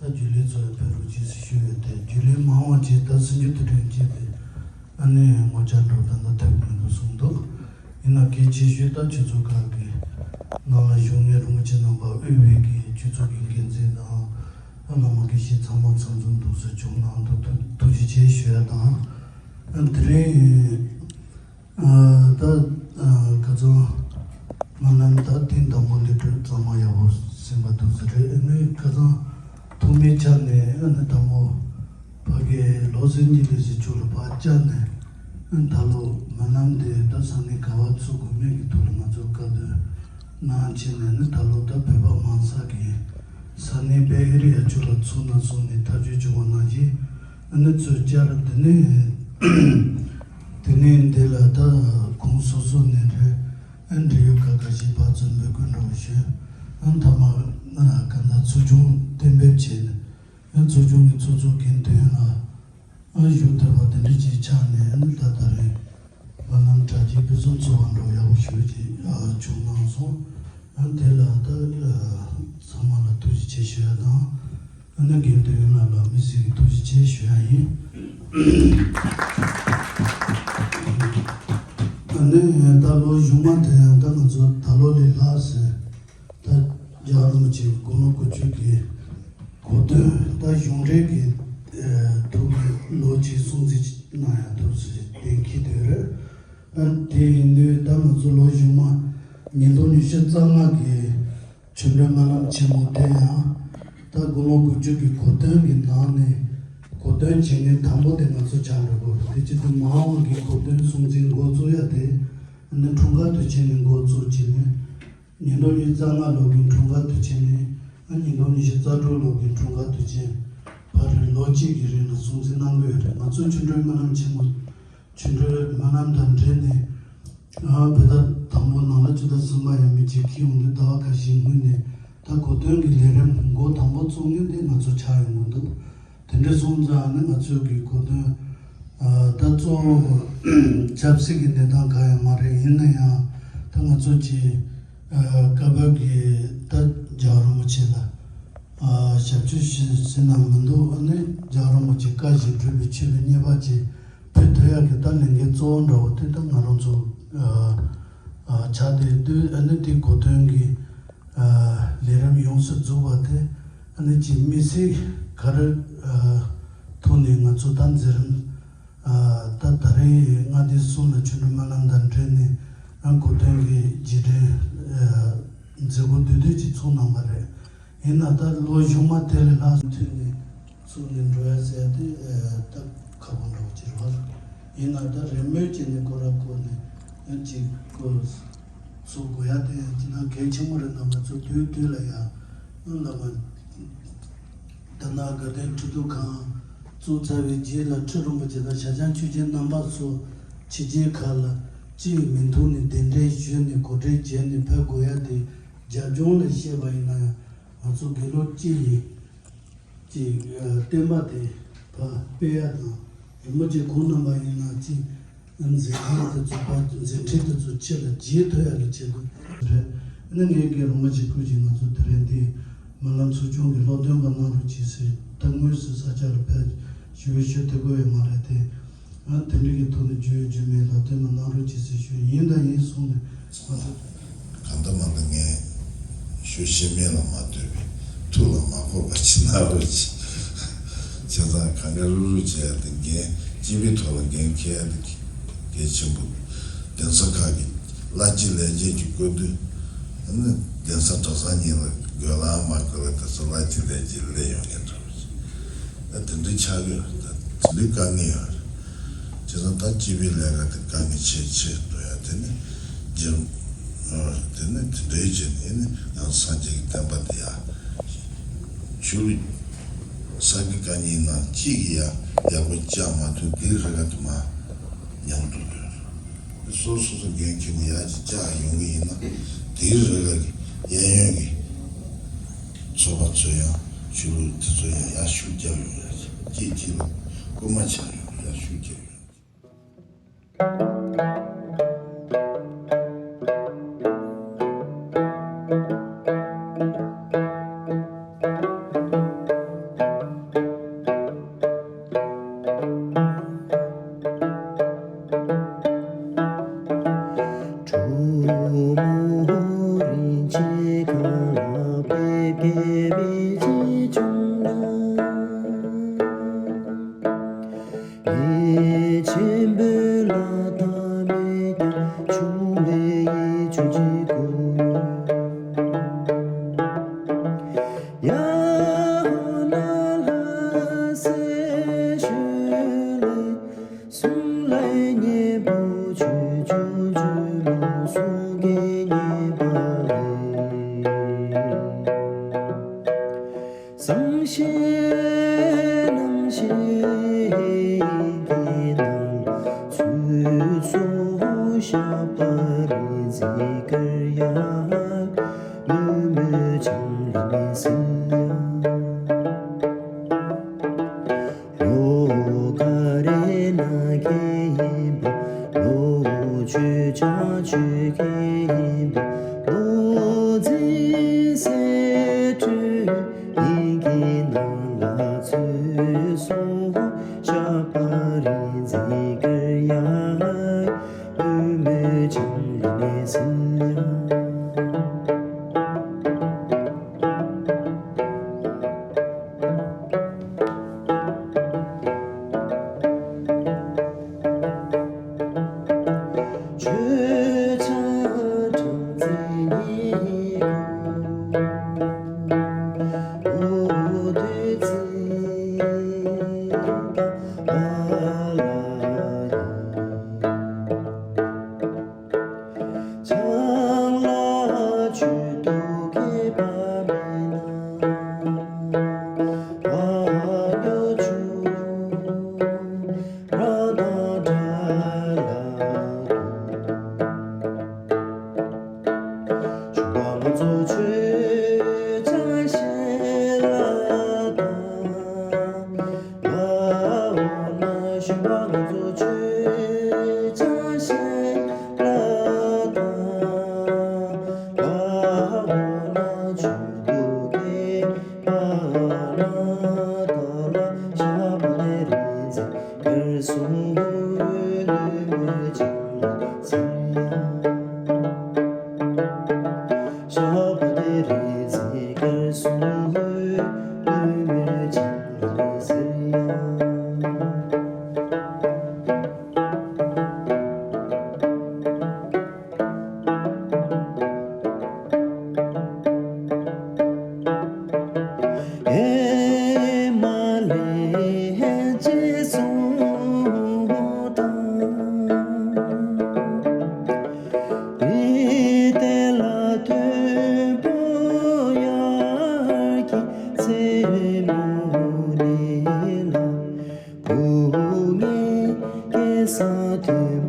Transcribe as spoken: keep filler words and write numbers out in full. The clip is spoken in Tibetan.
ད་རྒྱུན་ལས་ཚོ་ཡང་ཕེབས་རོགས་གྱིས་ཞུས་ཡོད་དེ། རྒྱུན་ལས་མང་བ་ཅིག་ད་སྲིད་འགྱུར་དུས་དྲན་བྱས་ཏེ། ཨ་ནི་ངོ་བཅར་འགྲོ་ད་ལྟ་ཐུབ་མི་འདུག་གསུངས་འདུག་ཡིན་ན་གལ་ཆེ་ཤོས་ད་ཆུ་ཚོད་ཁག་གི་ནང་ལ་བཞུགས་མཁན་རིན་པོ་ཆེ་རྣམ་པ་དབུས་པའི་གི་ཆུ་ཚོད་ཀྱི་འགན་འཛིན་དང་། ཨ་བླ་མ་དགེ་བཤེས་ཚང་མ་ཚང་འཛོམས་འདུག་སེ་བྱུང་གནང་འདུག་ཐུགས་ཐུགས་རྗེ་ཆེ་ཞུ་ཡ་དང་། ཨ་དེ་རིང་ཨ་ད་ཨ་ཁ་སང་སྨོན་ལམ་ད་ཐེངས་དང་པོ་འདི་གྲོས་གཙང་མ་ཡག་པོ་ཟིན་པ་འདུག་ཟེར་རེད། ཨ་ནི་ཁ་སང་ཐོག་མའི་ཆ་ནས་ཨ་ནི་དང་པོ་ཕ་གི་ལོ་སེང་གཉིས་ལས་ཟེར་ཆོག་ལ་ཕར་བཅར་ནས། ཨ་ནི་ད་ལོ་སྨོན་ལམ་དེ་ད་ས་གནས་ག་བ་ཚུགས་དགོས་མིན་གྱི་ཐོག་ལ་ང་ཚོ་བཀའ་བསྡུར་གནང་བྱས་ནས། ཨ་ནི་ད་ལོ་ད་བོད་པ་མང་ས་གི་ས་གནས་བེ་ཨེ་རི་ཡ་ཕྱོགས་ལ་ཚུགས་ན་སོང་ནས་ཐག་གཅོད་བྱུང་བ་ནང་བཞིན། ཨ་ནི་ཚུར་བཅར་དེ་ནས་དེ་ནས་འདི་ལ་ད་ཁོང་སོ་སོ་ནས་རེད། ཨ་འབྲེལ་ཡོད་ཁག་ཁ་ཤས་ཕར་ཚུར་འབོད་སྐུལ་འདྲ་བོ་ཞུས། ཨ་མཐའ་མ་ཨ་ག་ད་ཚོགས་ཆུང་གཏན་འབེབས་བྱས་ནས། ཨ་ཚོགས་ཆུང་གི་ཚོགས་གཙོ་རྒན་དོན་ལགས་ཨ་བཞུགས་ཐུབ་པ་དེ་འདྲ་ཅིག་ཆགས་ནས། ཨ་ནི་ད་ད་རེས་སྨོན་ལམ་གྲ་རྒྱས་ཕུན་སུམ་ཚོགས་པ་འདྲ་བོ་ཡག་པོ་ཞེ་པོ་ཅིག་ཨ་བྱུང་གནང་སོང་། ཨ་དེ་ལ་ད་ཨ་ཚང་མ་ལ་ཐུགས་རྗེ་ཆེ་ཞུ་ཡ་དང་། ཨ་ནི་རྒན་དོན་ལགས་ལ་དམིགས་བསལ་གྱི་ཐུགས་རྗེ་ཆེ་ཞུ་ཡ་ཡིན། ཨ་ནི་ད་ལོ་གཞུག་མ་དེ་ཡང་ད་ང་ཚོ་ད་ལོ་ལས་ལྷག་ཟེར། ད་རྒྱལ་བ་རིན་པོ་ཆེའི་དགུང་ལོ་དགུ་བཅུ་གི་གོ་སྟོན་ད་གཞུང་འབྲེལ་གྱི་ཨ་ཐོག་ནས་ལོ་གཅིག་སྲུང་བརྩི་གནང་ཡ་འདུག་ཟེར་གཏན་འཁེལ་དེ་རེད། ཨ་དེ་ཡིན་དུས་ད་ང་ཚོ་ལོ་གཞུག་མ་ཉིས་སྟོང་ཉི་ཤུ་རྩ་ལྔ་གི་ཆོ་འཕྲུལ་སྨོན་ལམ་ཆེན་མོ་དེ་ཡང་ད་དགུང་ལོ་དགུ་བཅུ་གི་གོ་སྟོན་གྱི་ནང་ནས་གོ་སྟོན་བྱེད་མཁན་དང་པོ་དེ་ང་ཚོ་ཆགས་འགྲོ་དགོས། དེ་བྱེད་དུས་མ་འོངས་པའི་གོ་སྟོན་སྲུང་བརྩི་འགོ་བཙུགས་ཡ་དེ་ནི་འཁྲུངས་སྐར་དུས་ཆེན་ནས་འགོ་བཙུགས་བྱས་ནས། ཉིས་སྟོང་ཉི་ཤུ་རྩ་ལྔ་ལོ་གི་འཁྲུངས་སྐར་དུས་ཆེན་ནས་ཨ་ཉིས་སྟོང་ཉི་ཤུ་རྩ་དྲུག་ལོ་གི་འཁྲུངས་སྐར་དུས་ཆེན་བར་རིང་ལོ་གཅིག་གི་རིང་ལ་སྲུང་བརྩི་གནང་གི་ཡོད་རེད། ང་ཚོ་ཆོ་འཕྲུལ་སྨོན་ལམ་ཆེན་མོ་ཆོ་འཕྲུལ་སྨོན་ལམ་དང་འབྲེལ་ནས་ཨ་བོད་ཟླ་དང་པོ་ནང་ལ་བཅུ་ཟླ་གསུམ་པ་ཡང་མི་གཅིག་འཁེལ་ཡོང་དུས་ཟླ་བ་ཁ་ཤས་སྔོན་ནས་ད་གོ་སྟོན་གྱི་ལས་རིམ་འགོ་དང་པོ་བཙུགས་མཁན་དེ་ང་ཚོ་ཆགས་ཡོང་གི་འདུག་དེ་འདྲ་སོང་ཙང་ནི་ང་ཚོས་ཀྱི་གོ་དོན་ཨ་ད་གཙོ་བོ་ཆབ་སྲིད་ཀྱི་གནས་སྟངས་གང་ཡང་མ་རེད། ཡིན་ན་ཡང་ད་ང་ཚོ་ཀྱི་ཨ་བཀའ་བབས་ཀྱི་ད་རྒྱལ་བ་རིན་པོ་ཆེ་ལ་ཨ་ཞབས་ཕྱི་ཞུ་ཟེར་ན་མི་འདུག་ཨ་ནི་རྒྱལ་བ་རིན་པོ་ཆེ་བཀའ་བཞིན་སྒྲུབ་པའི་ཆོས་པའི་གཉེར་པ་ཅིག་ཕུལ་ཐུབ་ཡག་གི་ད་ལས་འགན་གཙོ་བོ་འདྲ་བོ་དེ་ད་ང་རང་ཚོ་ཨ་ཨ་ཆགས་བསྡད་དུས། ཨ་ནི་དེ་གོ་དོན་གྱི་ཨ་ལས་རིམ་ཡོངས་སུ་རྫོགས་པ་དེ་ཨ་ནི་ཅིག་དམིགས་བསལ་ག་རེ་ཨ་ཐོག་ནས་ང་ཚོ་ད་མཛད་རིམ་ཨ་ད་ད་རེས་མངའ་སྡེ་གསུམ་ལ་ཆོ་འཕྲུལ་སྨོན་ལམ་དང་འབྲེལ་ནས་ཨ་གོ་སྟོན་གྱི་རྗེས་དྲན་ཨ་མཛད་སྒོ་བསྡུས་བསྡུས་ཅིག་ཚོགས་གནང་བ་རེད། ཡིན་ན་ད་ལོ་གཞུག་མ་དེ་ལས་ལྷག་མཐུད་ནས་ཚུགས་ནས་འགྲོ་ཡ་ཟེར་ཡ་དེ་ཨ་ད་ཁག་པོ་འདྲ་བོ་ཅིག་རེད་བ། ཡིན་ན་ད་རེས་མོས་བྱས་ནས་སྐོར་ར་སྐོར་ནས་ཨ་ཅིག་སྐོར་ཚུགས་དགོས་ཡ་དེ་ཡང་ཅིག་ན་གལ་ཆེན་པོ་རེད། ད་ང་ཚོ་དུས་དུས་ལ་ཡ་ཨ་བླ་མ་ད་ན་དགའ་ལྡན་ཁྲི་འདུ་ཁང་བཙུགས་ཚར་བའི་རྗེས་ལ་ཁྲི་རིན་པོ་ཆེ་དང་ཤར་བྱང་ཆོས་ཀྱི་རྣམ་པ་ཚོ་ཕྱི་རྒྱལ་ཁག་ལ་གཅིག་མི་མཐུན་ནས་གདན་འདྲེན་ཞུས་ནས་གོ་སྒྲིག་བྱས་ནས་ཕེབས་དགོས་ཡ་དེ་རྒྱབ་ལྗོངས་ལ་བཤད་པ་ཡིན་ན་ཡང་། ང་ཚོ་དགེ་ལུགས་སྤྱི་ཡི་ཅིག་ཨ་བསྟན་པ་དེ་ཕར་སྤེལ་ཡ་དང་། རིན་པོ་ཆེ་ཁོང་རྣམ་པ་ཡིན་ན་ཅིག་མཛད་ཁང་དེ་ཚོ་ཕར་མཛད་འཕྲིན་དེ་ཚོ་ཕྱི་ལ་རྒྱས་ཐུབ་ཡ་ལ་བྱེད་དགོས་རེད། ཨ་ནི་ངས་རྒན་རིན་པོ་ཆེ་སྐུ་མཁྱེན་ང་ཚོ་དེ་རིང་འདི་སྨོན་ལམ་ཚོགས་ཆུང་གི་སློབ་སྟོན་པ་གནང་རོགས་གྱིས་ཟེར། ད་དངོས་སུ་ས་ཆ་ལ་ཕེབས་ཞུ་བའི་ཞུ་ཐུབ་ཀྱི་ཡོད་མ་རེད་དེ། ཨ་དེ་འདྲ་གི་ཐོག་ནས་རྒྱུས་ཡོད་རྒྱུས་མེད་ལ་དེ་མ་གནང་རོགས་གྱིས་ཟེར་ཞུ། ཡིན་དང་ཡིན་གསུངས་ནས་ང་ཚོ་གང་ལྟར་མ་ལ་ངས་ཞུ་ཤེས་མེད་ལ་མ་ལྟོས་པའི་ཐུགས་ལ་མ་འཁོར་བ་ཅི་གནང་རོགས་གྱིས། བྱས་ཙང་གང་ག་རུབ་རུབ་བྱས་ཏེ་འགན་སྤྱི་པའི་ཐོག་ལ་འགན་འཁྱེར་ཡ་དེ་གལ་ཆེན་པོ། གདན་ས་ཁག་གི་བླ་སྤྱི་ལས་བྱེད་ཀྱི་བསྐོ་དུས་ནི་གདན་ས་གྲྭ་ཚང་གཉིས་ལ་དགོས་ལ་མ་དགོས་ལ་དེ་ཚོ་བླ་སྤྱི་ལས་བྱེད་སླེབས་ཡོང་མཁན་འདྲ་བོ་ཞིག་ད་དེ་འདྲའི་ཆགས་ཡོད་རེད། ད་དེ་འདྲའི་དཀའ་ངལ་ཡོད་རེད། བྱས་ཙང་ད་སྤྱི་པའི་ལས་ཀ་དེ་དཀའ་ངལ་ཆེ་ཆེ་འགྲོ་ཡ་དེ་ནི་རྒྱུ་དེ་ནི་དེ་འདྲའི་རྗེས་ནས་ནི་ཡང་སངས་རྒྱས་ཀྱི་བསྟན་པ་འདི་ཡ་ཆོས་ལུགས་ས་དགེ་བཀའ་རྙིང་ནང་གཅིག་གིས་ཡ་ཡག་པོ་བཅའ་མ་ཐུབ་དེའི་རེ་བ་དེ་མ་ཉམས་འགྲོ་གི་རེད། སོ་སོ་སོ་འགན་འཁྱེར་ནས་ཡར་ཅིག་བཅག་ཡོང་གི་ཡིན་ན་དེའི་རེ་བ་གི་གཡས་གཡོན་གྱི་ཚོགས་པ་ཚོ་ཡང་ཆོས་ལུགས་དེ་ཚོ་ཡང་ཡར་ཤུགས་རྒྱབ་ཡོང་ཡ་ཅིག་གཅིག་གཅིག་ལ་སྐུལ་མ་ཆགས་ཡོང་ཡར་ཤུགས་རྒྱབ་ཡོང་། ཆེན་པོའི་ལ་དྭགས་མི་ཀྱང་ཆུང་བའི་ཡིད་ཆོས་ཀྱི་སྐུ་ཡོད། ཡ་ཧོ་ན་ལྷ་སའི་ཞོལ་ལས། གསུང་ལས་སྙན་པོ་ཆོས་སྐྱོང་ཆོས་སྐྱོང་མོ་གསུང་གི་སྙན་པ་ལས། བཟང་ཞིང་སྣང་ཞིང་གི་ནང་ཚུལ་སོགས་ཞབས་པད་རིག་འཛིན་དཀར་ཡང་མུ་མུ་བྱང་ལ་མི་སྲིད་ཡང་། ལོ་ཀ་རེ་ན་མཁན་ཡིན་པ། ལོ་ཆོས་ཆ་ཆོས་མཁན་ཡིན་པ། ལོ་འཛིན་སེ་འཕྲོས་ཡིན་གྱི་ནང་ལ་ཚུལ་སོགས་ཞབས་པད་རིག་འཛིན་དཀར་ཡང་མུ་མུ་བྱང་ལ་མི་སྲིད་ཡང་། ཆོས་ཆ་གྲངས་འཛིན་ཉིད་ཀུན། འོ་དོད་འཛིན་པ་ལ་ཡིན། ཆང་ལ་ཆོས་དུ་མཁས་པ་མེད་ན། ཨ་ཡོ་ཆུ་ར་དང་འདྲ་ལ་དུ། ཆུ་བ་ང་ཚོ་ཆོས་ཆ་ཤེས་ལ་དང་། ལ་འོ་ན་ཞུ་བ་ང་ཚོ་ཆོས་ཆ་ཤེས་ལ་དང་། ལ་འོ་ན་ཆོས་དུ་མཁས་པ་ལ་དང་། ལ་ཞབས་པད་རིག་འཛིན་དཀར་གསུང་འབུལ་ནུས་མེད་ཅིང་ཟེར་ཡང་། ཞབས་པད་རིག་འཛིན་དཀར་གསུང་འབུལ་ནུས་མེད་ཅིང་ཟེར་ཡང་། ཨེ་མ་ལས་ཅེས་གསུངས་དང་། རིགས་དེ་ལ་མཐོན་པོ་དབྱར་གྱི་མཚན་མོ་ནས་ལ། བུ་ངའི་སྐལ་བཟང་མཐོན་